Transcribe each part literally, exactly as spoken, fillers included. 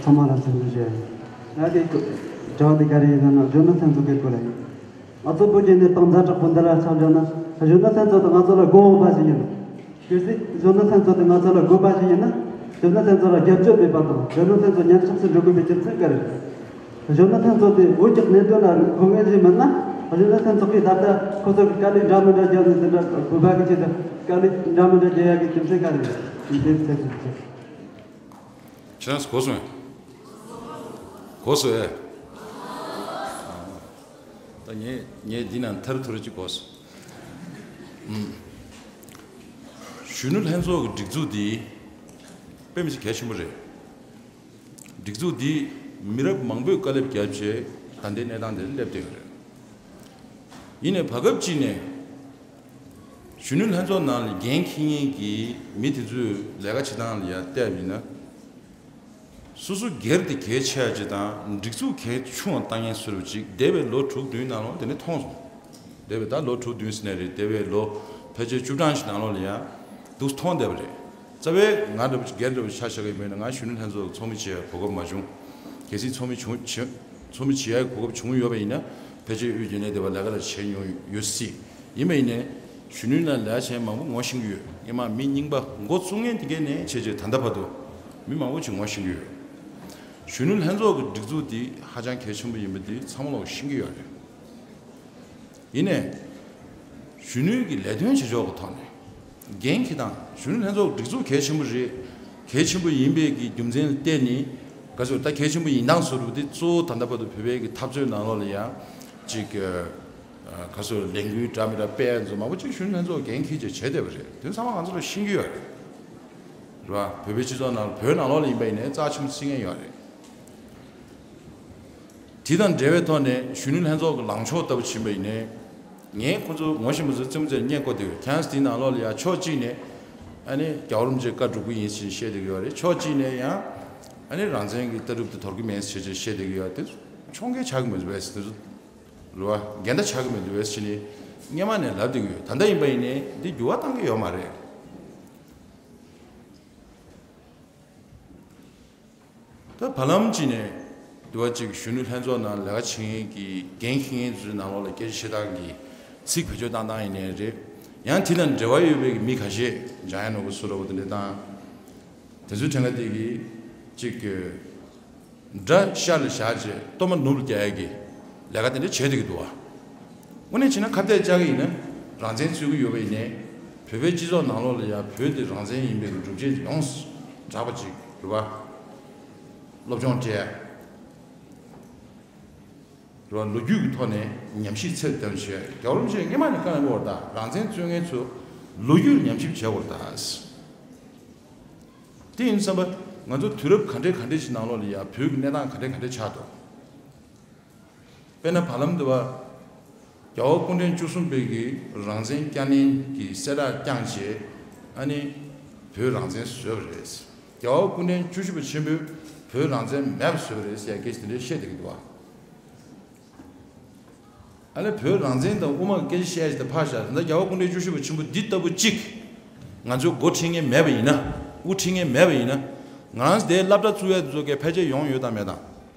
ཚང་མ་ལ་འཚམས་འདྲི་ཞུ། ང་དེ་དྲི་བ་དེ་ག་རེ་ཡིན་ན་ན་གཞོན་ནུ་ལྷན་ཚོགས་ཀྱི་སྐོར་ལ་ཡིན། ང་ཚོ་བོད་ཀྱི་གནས་སྟངས་ཛ་དྲག་པོ་འདི་ལ་ཆ་བཞག་ན་གཞོན་ནུ་ལྷན་ཚོགས་དེ་ང་ཚོ་ལ་དགོས་པ་ཞིག་ཡིན། གལ་སྲིད་གཞོན་ནུ་ལྷན་ཚོགས་དེ་ང་ཚོ་ལ་དགོས་པ་ཞིག་ཡིན་ན། གཞོན་ནུ་ལྷན་ཚོགས་ལ་རྒྱབ་སྐྱོར་མེད་པ་དང་གཞོན་ནུ་ལྷན་ཚོགས་ཉམས་ཆག་ཏུ་འགྲོ་དགོས་པའི་རྒྱུ་མཚན་ག་རེ་རེད། གཞོན་ནུ་ལྷན་ཚོགས་དེ་བོད་ཀྱི་གནད་དོན་ལ་མཁོ་མཁན་ཞིག་མིན་ན། གཞོན་ནུ་ལྷན་ཚོགས་ཀྱིས་ད་ལྟ་ཁོ་ཚོ་གི་དཀའ་ལས་འདྲ་མི་འདྲ་བརྒྱབ་ནས་དེ་འདྲ་བོད་པ་གི་ཆེད་དུ་དཀའ་ལས་འདྲ་མི་འདྲ་བརྒྱབ་ཡག་གི་རྒྱུ་མཚན་ག་རེ་རེད། དེ་ཚོ་ཞིག་ཁྱེད་རང་ཚོ་གོ་སོང་ངས། གོ་སོང་ངས། ད་ངས་ངས་འདི་ནང་ཐར་ཐུར་ཅིག་གོ་སོང་། ཨུམ། གཞོན་ནུ་ལྷན་ཚོགས་ཀྱི་སྒྲིག་འཛུགས་འདི་དཔེ་མི་སྲིད་གལ་ཆེན་པོ་རེད། སྒྲིག་འཛུགས་འདི་མི་རབས་མང་པོས་དཀའ་ལས་བརྒྱབ་བྱས་ད་ལྟའི་གནས་སྟངས་འདིར་སླེབས་བསྡད་ཡོད་རེད། ཡིན་ནའི་བར་སྐབས་གཅིག་ནས་གཞོན་ནུ་ལྷན་ཚོགས་ནང་ལ་འགན་འཁྱེར་མཁན་གྱི་མི་དེ་ཚོས་ལས་ཀ་བྱེད་སྟངས་ལ་ཡར་བལྟས་པ་ཡིན་ན། སོ་སོ་སྒེར་དེ་གལ་ཆེ་བ་ཅིག་དང་སྒྲིག་འཛུགས་གལ་ཆུང་བ་བཏང་མཁན་བཟོ་འདྲ་ཅིག་འདས་པའི་ལོ་དྲུག་བདུན་ནང་ལོགས་དེ་ནས་མཐོང་སོང་། འདས་པའི་ད་ལོ་དྲུག་བདུན་ཟེར་ནའི་རེད། འདས་པའི་ལོ་ཕལ་ཆེར་བཅུ་གྲངས་ཤིག་ནང་ལོགས་ལ་ཡང་འདུག་མཐོང་བསྡད་པ་རེད། རྩ་བའི་ང་འདྲ་པོ་ཅིག་སྒེར་འདྲ་པོ་ཆ་བཞག་གི་མེད་ན། ང་གཞོན་ནུ་ལྷན་ཚོགས་ཚོགས་མི་བྱེད་ཡའི་གོ་སྐབས་མ་བྱུང་། གལ་སྲིད་ཚོགས་མི་བྱུང་བྱེད་ཚོགས་མི་བྱེད་ཡའི་གོ་སྐབས་བྱུང་ཡོད་པ་ཡིན་ན་ཕལ་ཆེར་དབུས་རྒྱུན་ལས་དེ་བ་ལས་ཀ་ལ་བྱས་མྱོང་ཡོད་སྲིད། ཡིན་པ་ཡིན་ནའི་གཞོན་ནུའི་ནང་ལས་ཀ་བྱས་མང་པོ་ངོ་ཤེས་ཀྱི་ཡོད། སྔོན་མ་མི་རྙིང་པ་འགོ་བཙུགས་མཁན་དེ་གས་ནས་བྱས་རྗེས་ད་ལྟ་བར་དུ་མི་མང་པོ་ཅིག་ངོ་ཤེས་ཀྱི་ཡོད། གཞོན་ནུ་ལྷན་ཚོགས་ཀྱི་སྒྲིག་འཛུགས་འདི་ཧ་ཅང་གལ་ཆེན་པོ་ཡིན་པ་འདི་ཚང་མ་ལོག་ཤེས་ཀྱི་ཡོད་རེད། ཡིན་ནའི་གཞོན་ནུའི་གི་ལས་དོན་བྱེད་ཕྱོགས་ཀྱི་ཐོག་ནས་འགན་འཁྱེར་སྟངས། གཞོན་ནུ་ལྷན་ཚོགས་སྒྲིག་འཛུགས་གལ་ཆེན་པོ་རེད། གལ་ཆེན་པོ་ཡིན་པའི་གི་རྒྱུ་མཚན་ལ་བརྟེན་ནས་ག་ཚོད་ད་གལ་ཆེན་པོ་ཡིན་སྟངས་བཟོ་འདྲ་པོ་དེ་གཙོ་བོ་ད་ལྟ་བར་དུ་བོད་པའི་གི་འཐབ་རྩོད་ནང་ལོགས་ལ་ཡང་ཅིག་ག་ཚོད་ལས་འགུལ་འདྲ་མི་འདྲ་སྤེལ་ཡ་ཚོ་མང་པོ་ཅིག་གཞོན་ནུ་ལྷན་ཚོགས་འགན་འཁྱེར་བྱས་བྱས་བསྡད་པ་རེད། དེ་ཚང་མ་ང་ཚོ་ལ་ཤེས་ཀྱི་ཡོད་རེད། རེད་བ། བོད་པའི་སྤྱི་ཚོགས་ནང་བོད་ནང་ལོགས་ལ་ཡིན་པ་ཡིན་ནའི་རྩ་ཆེན་པོ་བརྩི་མཁན་ཡོད་རེད། དེ་དང་འབྲེལ་བའི་ཐོག་ནས་གཞོན་ནུ་ལྷན་ཚོགས་ཀྱི་ལངས་ཕྱོགས་ལྟ་བུ་ཕྱིན་པ་ཡིན་ནའི། ངས་ཁོ་ཚོ་ངོ་ཤེས་པ་ཚོ་རྩེད་མོ་རྩེ་བསྙད་བཀོད་དེ་ཡོད། ཁྱེད་རང་ཚོ་དེའི་ནང་ལོགས་ལ་ཡ་ཕྱོགས་གཅིག་ནས་ཨ་ནི་རྒྱལ་བ་རིན་པོ་ཆེ་བཀའ་སྒྲུབ་ཀྱི་ཡིན་ཞེས་བཤད་བསྡད་ཀྱི་ཡོད་རེད། ཕྱོགས་གཅིག་ནས་ཡང་ཨ་ནི་རང་བཙན་གྱི་ལྟ་གྲུབ་དེ་དོར་གྱི་མེད་ཞེས་བཤད་བསྡད་ཀྱི་ཡོད་རེད། དེ་ཚོ་ཕྱོགས་འགལ་ཆགས་ཀྱི་མི་འདུག་བས། དེ་ཚོ་རེད་བ། འགལ་ཟླ་ཆགས་ཀྱི་མི་འདུག་བས་ཞེས་ནས་སྔོན་མ་ནས་ལབ་བསྡད་ཀྱི་ཡོད། ད་ལྟ་ཡིན་པ་ཡིན་ནའི་འདི་འགྱུར་བ་གཏང་གི་ཡོད་མ་རེད། ད་བར་ལམ་གཅིག་ནས་དུ་བ་གཅིག་གཞོན་ནུ་ལྷན་ཚོགས་ནང་ལས་ཀ་བྱེད་མཁན་གྱི་འགན་འཁྱེར་མཁན་ཚོའི་ནང་ལོགས་ལ་སྐད་ཆ་བཤད་སྟངས་ཀྱི་ཚིག་བེད་སྤྱོད་བཏང་སྟངས་ཡིན་ནའི་རེད། ཡང་དེ་དང་འབྲེལ་བ་ཡོད་པའི་མི་ཁ་ཤས་འཇམ་དབྱངས་ནོར་བུ་སུ་འདྲ་པོ་དེ་འདྲ་དང་། དེ་ཚོའི་གྲངས་ཀ་དེ་གི་གཅིག་གི་དགྲ་ཤར་ལ་བཞག་རྗེས་གཏོར་མ་ནུབ་ལ་རྒྱག་ཡ་གི་ལས་ཀ་དེ་འདྲ་བྱེད་བསྡད་ཀྱི་འདུག་བ། དངོས་གནས་བྱས་ན་ཁ་གཏད་བཅག་གི་ཡིན་ན་རང་བཙན་རྩོད་ཀྱི་ཡོད་པ་ཡིན་ནའི་བོད་པའི་སྤྱི་ཚོགས་ནང་ལོགས་ལ་ཡང་བོད་དེ་རང་བཙན་ཡིན་པའི་སྒྲུབ་བྱེད་ཡོངས་གྲགས་པ་ཅིག་རེད་བ། སློབ་སྦྱོང་སྤྲད་རེད་བ། ལོ་རྒྱུས་ཀྱི་ཐོག་ནས་ཉམས་ཞིབ་ཚད་ལྡན་བྱས། རྒྱལ་བ་རིན་པོ་ཆེས་སྔོན་མ་ནས་བཀའ་གནང་གི་ཡོད་རེད་ད། རང་བཙན་རྩོད་མཁན་ཚོ་ལོ་རྒྱུས་ཉམས་ཞིབ་བྱེད་དགོས་རེད་ད། དེ་ཡིན་བསམ་པ། ང་ཚོ་དུས་རབས་ག་འདྲའི་ག་འདྲའི་ཞིག་ནང་ལོགས་ལ་ཡང་བོད་ཀྱི་གནས་སྟངས་ག་འདྲའི་ག་འདྲའི་ཆགས་འདུག་དཔེར་ན་བར་ལམ་དུ་བ། རྒྱལ་བ་སྐུ་ཕྲེང་བཅུ་གསུམ་པའི་གི་རང་བཙན་བསྐྱངས་ལེན་གྱི་གསལ་བསྒྲགས་བསྐྱངས་རྗེས་ཨ་ནི་བོད་རང་བཙན་བཟོས་པ་རེད། རྒྱལ་བ་སྐུ་ཕྲེང་བཅུ་བཞི་པ་ཆེན་པོས་བོད་རང་བཙན་མེད་པ་བཟོས་པ་རེད་ཟེར་ཡ་སྐད་ཆ་དེ་འདྲ་བཤད་བསྡད་ཀྱི་འདུག་བ། ཨ་ནི་བོད་རང་བཙན་དང་དབུ་མ་གི་སྐད་ཆ་བཤད་ཡ་ཞིག་དང་ཕར་བཞག་ད་ལྟ་རྒྱལ་བ་སྐུ་ཕྲེང་བཅུ་བཞི་པ་ཆེན་པོ་འདི་ལྟ་བུ་གཅིག་ང་ཚོའི་འགོ་ཁྲིད་མཁན་མེད་པ་ཡིན་ན། དབུ་ཁྲིད་མཁན་མེད་པ་ཡིན་ན། ང་རང་ཚོ་དེའི་སློབ་གྲྭ་བཙུགས་ཡ་དེ་ཚོ་གའི་ཕལ་ཆེར་ཡོང་ཡོད་དམ་མེད་དམ།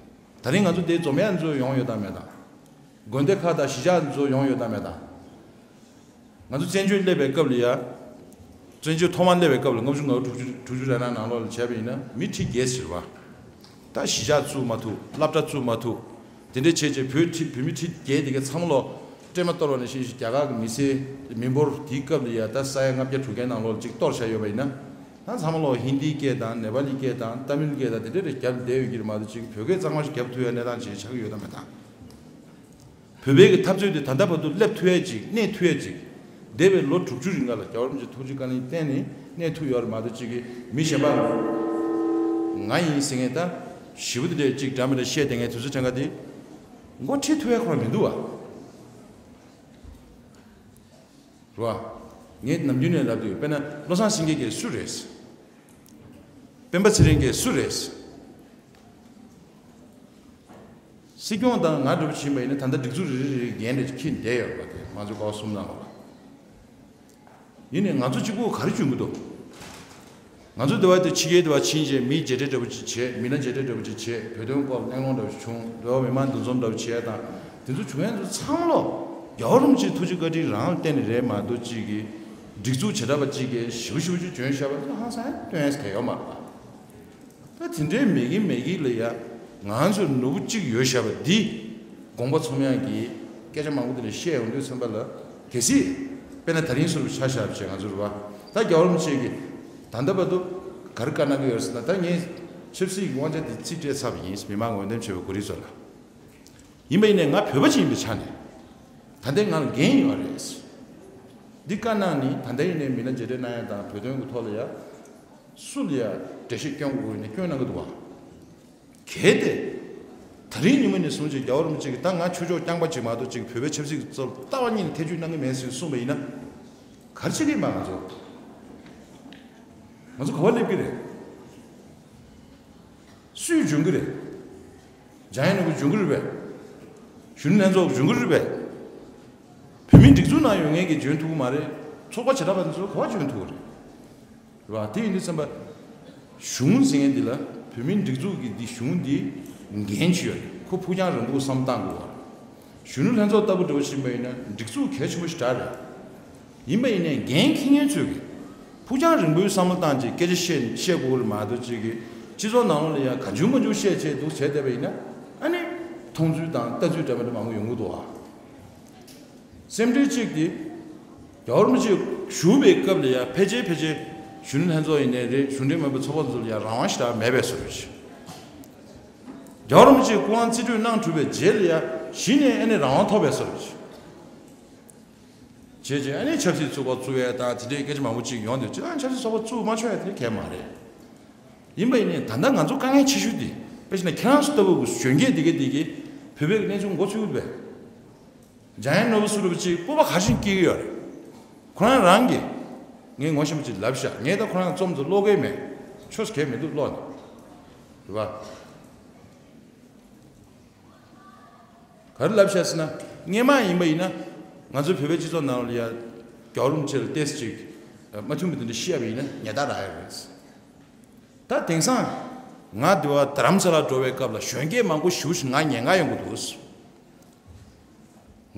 ད་རིང་ང་ཚོ་དེའི་འཛོམས་ཡ་དེ་ཚོ་ཡོང་ཡོད་དམ་མེད་དམ། དགོན་སྡེ་ཁག་དང་གཞིས་ཆགས་དེ་ཚོ་ཡོང་ཡོད་དམ་མེད་དམ། ང་ཚོ་བཙན་བྱོལ་སླེབས་པའི་སྐབས་ལ་ཡ། བཙན་བྱོལ་ཐོག་མར་སླེབས་པའི་སྐབས་ལ་ལྔ་བཅུ་ང་དྲུག་ཅུ་དྲུག་ཅུ་རེ་ལྔ་ནང་ལོགས་ལ་བྱས་པ་ཡིན་ན་མི་ཁྲི་བརྒྱད་ཟེར་བ། ད་གཞིས་ཆགས་བཙུགས་མ་ཐུབ། སློབ་གྲྭ་བཙུགས་མ་ཐུབ། དེ་འདྲའི་བྱས་རྗེས་བོད་ཁྲི་བོད་མི་ཁྲི་བརྒྱད་དེ་གའི་ཚང་མ་ལོ་སྲན་མ་གཏོར་བ་ནང་བཞིན་ཞིག་རྒྱ་གར་གྱི་མི་སེར་མི་འབོར་དེའི་སྐབས་ལ་ཡ་ད་ས་ཡ་ལྔ་བརྒྱ་དྲུག་བརྒྱ་ནང་ལོགས་ལ་ཅིག་གཏོར་བཞག་ཡོད་པ་ཡིན་ན། ད་ཚང་མ་ལོ་ཧིན་དིའི་སྐད་དང་ནེ་པ་ལིའི་སྐད་དང་ཏ་མིལ་སྐད་དང་དེ་འདྲ་རེ་རྒྱབ་བསྡད་ཡོད་ཀྱི་རེད་མ་གཏོགས་ཅིག་བོད་སྐད་གཙང་མ་ཞིག་རྒྱབ་ཐུབ་ཡ་གནས་སྟངས་ཅིག་ཆགས་ཀྱི་ཡོད་དམ་མེད་དམ། བོད་པའི་གི་འཐབ་རྩོད་དེ་ད་ལྟ་བར་དུ་སླེབས་ཐུབ་ཡས་ཅིག་གནས་ཐུབ་ཡས་ཅིག་འདས་པའི་ལོ་དྲུག་ཅུ་རིང་ག་ལ་རྒྱལ་བ་རིན་པོ་ཆེ་ཐུགས་རྗེ་བཀའ་དྲིན་བརྟེན་ནས་གནས་ཐུབ་ཡོད་རེད་མ་གཏོགས་ཅིག་གི་མི་གཞན་པ་ང་ཡིན་ཟེར་མཁན་ད་ཞེ་པོ་དེ་འདྲས་ཅིག་འདྲ་མི་འདྲ་བཤད་བསྡད་མཁན་དུས་ཚོད་ཕྲན་ཁ་དེ་འགོ་ཁྲིད་ཐུབ་ཡས་ཁོ་རང་མི་འདུག་བ། རེད་བ། ངས་ནམ་རྒྱུན་ནས་ལབ་དུས་དཔེར་ན་བློ་བཟང་སེང་གེ་གིས་སུ་རེད། སྤེན་པ་ཚེ་རིང་གིས་སུ་རེད། སྲིད་སྐྱོང་དང་ང་འདྲ་པོ་ཕྱིན་པ་ཡིན་ན་ད་ལྟ་སྒྲིག་འཛུགས་རེ་རེ་རེ་འགན་རེ་འཁྱེར་བསྡད་ཡོད་པ་དེ་ང་ཚོ་སྐབས་གསུམ་ནང་ལ། ཡིན་ནའི་ང་ཚོ་གཅིག་པུ་ག་རེ་བྱུང་གི་འདུག་ང་ཚོ་འདི་བ་དེ་ཕྱི་རྒྱལ་དུ་བ་ཕྱིན་རྗེས་མི་མཇལ་འཕྲད་འདྲ་བོ་ཅིག་བྱས། མི་ལ་མཇལ་འཕྲད་འདྲ་བོ་ཅིག་བྱས། བོད་དོན་སྐོར་གླེང་སློང་འདྲ་བོ་ཅིག་བྱུང་། འགྲོ་བ་མི་མང་འདུ་འཛོམས་འདྲ་བོ་བྱས་དང་། དེ་ཚོ་བྱུང་ཡ་ཚོ་ཚང་མ་ལོ་རྒྱལ་བ་རིན་པོ་ཆེའི་ཐུགས་རྗེ་བཀའ་དྲིན་རང་ལ་བརྟེན་ནས་རེད་མ་གཏོགས། གཅིག་གིས་སྒྲིག་འཛུགས་བྱེ་བྲག་པ་གཅིག་གིས་ཞིབ་ཞིབ་ཅིག་བྱོན་བཞག་པ་ཚོ་ཧང་སང་སྟོན་ཡ་གལ་ཡོད་མ་རེད། ད་དེ་འདྲའི་མེད་ཀི་མེད་ཀི་ལ་ཡ་ང་ཚོའི་ནོར་བུ་གཅིག་ཡོད་བཞག་པ་འདི་དགོངས་པ་ཚོམ་ཡག་གི་སྐད་ཆ་མང་པོ་དེ་འདྲ་བཤད་ཡོང་དུས་ཙམ་པ་ལ། གལ་སྲིད་དཔེར་ན་ད་རིང་སོར་ཆ་བཞག་བྱས་ང་ཚོ་རུ་བ་ད་རྒྱལ་བ་རིན་པོ་ཆེ་གིས་ད་ལྟ་བར་དུ་ག་རེ་བཀའ་གནང་གི་ཡོད་ཟེར་ན། ད་ངས་ཆབ་སྲིད་ཀྱི་དབང་ཆ་འདི་རྩིས་སྤྲད་ཚར་བ་ཡིན། མི་མང་འོས་འདེམས་བྱས་པའི་གོ་སྒྲིག་ཚོ་ལ། ཡིན་པ་ཡིན་ནའི་ང་བོད་པ་ཅིག་ཡིན་པའི་ཆ་ནས་ད་ལྟའི་ང་ལ་འགན་ཡོད་རེད། འདི་བཀའ་གནང་ནི་ད་ལྟ་ཡིན་ནའི་མི་ལ་མཇལ་འཕྲད་གནང་ཡ་དང་བོད་དོན་གྱི་ཐོག་ལ་ཡ་སུ་ལ་ཡ་འགྲེལ་བཤད་སྐྱོན་དགོས་ཡིན་ན་སྐྱོན་གནང་གི་འདུག་བ། གལ་ཏེ་ད་རིང་ཉིན་མོ་ནས་བཟུང་ཅིག་རྒྱལ་བ་རིན་པོ་ཆེ་གིས་ད་ང་ཆོས་ཕྱོགས་རྐྱང་པ་ཅིག་མ་གཏོགས་ཅིག་བོད་པའི་ཆབ་སྲིད་ཀྱི་ཚོགས་ལྟ་བ་གཉིས་ནས་ཐེ་བྱུས་གནང་གི་མེད་ཟེར་གསུངས་པ་ཡིན་ན། ག་རེ་བྱེད་ཀྱི་ཡིན་པ། ང་ཚོ་ང་ཚོ་ག་པར་སླེབས་ཀྱི་རེད། སུས་འཇོན་གྱི་རེད། འཇམ་དབྱངས་ནོར་བུས་འཇོན་གྱི་རེད་པས། གཞོན་ནུ་ལྷན་ཚོགས་འཇོན་གྱི་རེད་པས། བོད་མིའི་སྒྲིག་འཛུགས་ནང་ཡོད་མཁན་གྱིས་འཇོན་ཐུབ་ཀྱི་མ་རེད། ཚོགས་པ་བྱེ་བྲག་པ་དེ་ཚོས་ག་པར་འཇོན་ཐུབ་ཀྱི་རེད། རེད་བ། དེ་ཡིན་དུས་ཙམ་པ། གཞུང་ཟེར་མཁན་འདི་ལ་བོད་མིའི་སྒྲིག་འཛུགས་ཀྱི་འདི་གཞུང་འདི་འགན་ཅིག་ཡོད་རེད། ཁོ་ཕུགས་རྒྱང་རིང་པོ་བསམ་བློ་བཏང་དགོས་བ། གཞོན་ནུ་ལྷན་ཚོགས་ལྟ་བུ་འདྲ་བོ་ཞིག་ཡིན་པ་ཡིན་ན་སྒྲིག་འཛུགས་གལ་ཆེན་པོ་ཞིག་རེད། ཡིན་པ་ཡིན་ནའི་འགན་འཁྱེར་མཁན་ཚོས་ཀྱི་ཕུགས་རྒྱང་རིང་པོའི་བསམ་བློ་བཏང་བྱས་སྐད་ཆ་བཤད་བཤད་དགོས་རེད་མ་གཏོགས། གཅིག་གིས་སྤྱི་ཚོགས་ནང་ལོགས་ལ་ཡང་གང་བྱུང་མང་བྱུང་བཤད་བྱས་འདུག་བྱས་བསྡད་པ་ཡིན་ན། ཨ་ནི་མཐོང་ཚུལ་དང་ལྟ་ཚུལ་འདྲ་མི་འདྲ་མང་པོ་ཡོང་གི་འདུག་ཨ། སེམས་ཁྲལ་གཅིག་དེ། རྒྱལ་བ་རིན་པོ་ཆེ་བཞུགས་པའི་སྐབས་ལ་ཡང་ཕལ་ཆེར་ཕལ་ཆེར་གཞོན་ནུ་ལྷན་ཚོགས་ཡིན་ནའི་རེད། གཞུང་འབྲེལ་མིན་པའི་ཚོགས་པ་ཚོ་ལ་ཡང་རང་དབང་ཞེ་དྲག་མེད་པའི་བཟོ་འདྲ་ཅིག་རྒྱལ་བ་རིན་པོ་ཆེས་སྐུ་དབང་རྩིས་སྤྲོད་གནང་གྲུབ་པའི་རྗེས་ལ་ཡང་གཞི་ནས་ཨ་ནི་རང་དབང་ཐོབ་པའི་བཟོ་འདྲ་ཅིག་བྱས་རྗེས་ཨ་ནི་ཆབ་སྲིད་ཚོགས་པ་བཙུགས་ཡས་དང་དེ་འདྲའི་སྐད་ཆ་མང་པོ་ཅིག་ཡོང་དུས། སྤྱིར་བཏང་ཆབ་སྲིད་ཚོགས་པ་བཙུགས་མ་ཆོག་ཡས་དེ་གལ་མ་རེད། ཡིན་པ་ཡིན་ནའི་ད་ལྟ་ང་ཚོ་དཀའ་ངལ་ཆེ་ཤོས་དེ་དཔེ་བྱས་ན་ཁྱེད་རང་ཚོ་ལྟ་བུ་གི་གཞོན་སྐྱེས་དེ་གས་དེ་གས་བོད་པའི་གནས་ཚུལ་མགོ་ཚོས་ཡོད་པས། འཇམ་དབྱངས་ནོར་བུ་སུ་རུ་ཅིག་སྤོབས་པ་ག་ཤིན་སྐྱེ་གི་ཡོད་རེད། ཁོ་རང་རང་གིས་ངས་ངོ་ཤེས་པ་ཅིག་ལབ་ཤག་ངས་ད་ཁོ་རང་རྩོམ་དུ་ཀློག་གི་མེད། ཆོས་གལ་མི་འདུག་ཀློག་ནས། རེད་པ། ག་རེ་ལབ་ཤག་ཟེར་ན། སྔས་མ་ཡིན་པ་ཡིན་ན་ང་ཚོའི་བོད་པའི་སྤྱི་ཚོགས་ནང་ལ་ཡ་རྒྱལ་བ་རིན་པོ་ཆེ་ལ་ཏོག་ཙམ་ཅིག་མ་མཐུན་པ་དེ་འདྲ་བཤད་པ་ཡིན་ན་ཉེས་རྡུང་རག་ཡ་རེད། ད་དེང་སང་ང་འདི་བ་རྡ་རམ་ས་ལ་འགྲོ་བའི་སྐབས་ལ་གཞོན་སྐྱེས་མང་པོ་ཞེ་པོ་ཞིག་ང་ཉེན་ཁ་ཡོང་གི་འདུག་